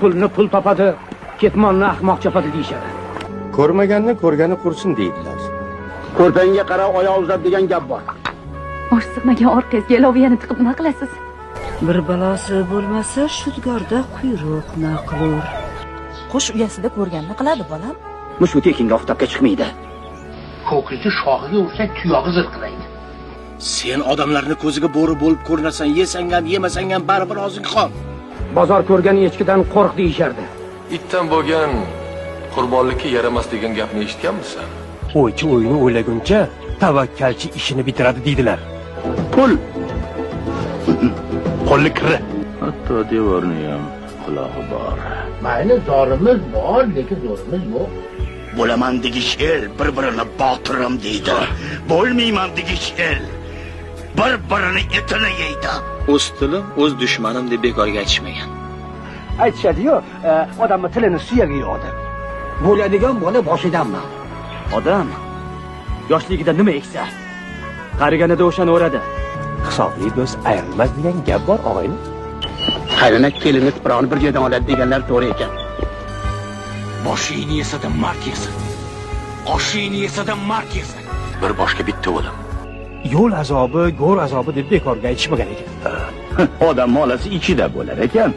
Pulni pul topadi, ketmonni ahmoq chopadi deyishadi. Ko'rmaganni ko'rgani qursin deydilar. Ko'rpangga qara oyoq uzat degan gap bor. Osh sig'magan orqangizga loviyani tiqib nima qilasiz? Bir balosi bo'lmasa shudgorda quyruq na qilur. Qush uyasida ko'rganni qiladi bolam. Mushuk tekinga oftobga chiqmaydi. Ho'kizni shoxiga ursang tuyog'i zirqiraydi. Sen odamlarni ko'ziga bo'ri bo'lib ko'rinasan, yesang ham, yemasang ham baribir og'zing qon. Bozor ko'rgan echkidan qo'rq deyishardi. Itdan bo'lgan qurbonlikka yaramas degan gapni eshitganmisan? O'ychi o'yini o'ylaguncha tavakkalchi ishini bitiradi deydilar. Pul qo'lni kiri. Hatto devorni ham qulog'i bor. Mayli, zorimiz bor, lekin zo'rimiz yo'q. Bo'laman degish el bir-birini botirim deydi. Bo'lmayman degish el bir-birini etini yeydi. O'z tilim, o'z dushmanim deb bekorga aytishmagan. Aytishadi-yu, odamni tilini suyagi yo'q deb. Bo'ladigan bola boshidanmi? Odam yoshligida nima eksa, qariganida o'shani o'radi. Hisobli do'st ayrilmas degan gap bor, og'ayni. Qaynona kelinni tuprog'ini bir joydan oladi deganlar to'g'ri ekan. Boshingni yesa-da mard yesin. Oshingni yesa-da mard yesin. Bir boshga bitta o'lim. Yo'l azobi, go'r azobi deb bekorga aytishmagan ekan. Odam molasi ichida bo'lar ekan.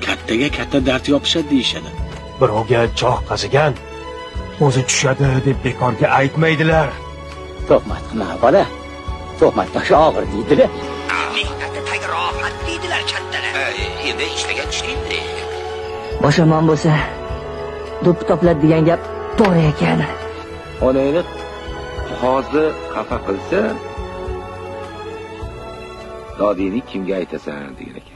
Kattaga katta dard yopishadi deyishadi. Birovga choh qazigan o'zi tushadi deb bekorga aytmaydilar. Tuhmat qilma bola. Tuhmat toshi og'ir deydilar. Mehnatni tagi rohat deydilar kattalar. Endi ishlagan ishlaydi. Boshomon bo'lsa do'ppi topiladi degan gap to'g'ri ekan. Onangni qozi xafa qilsa, dodingni kimga aytasan degan ekan.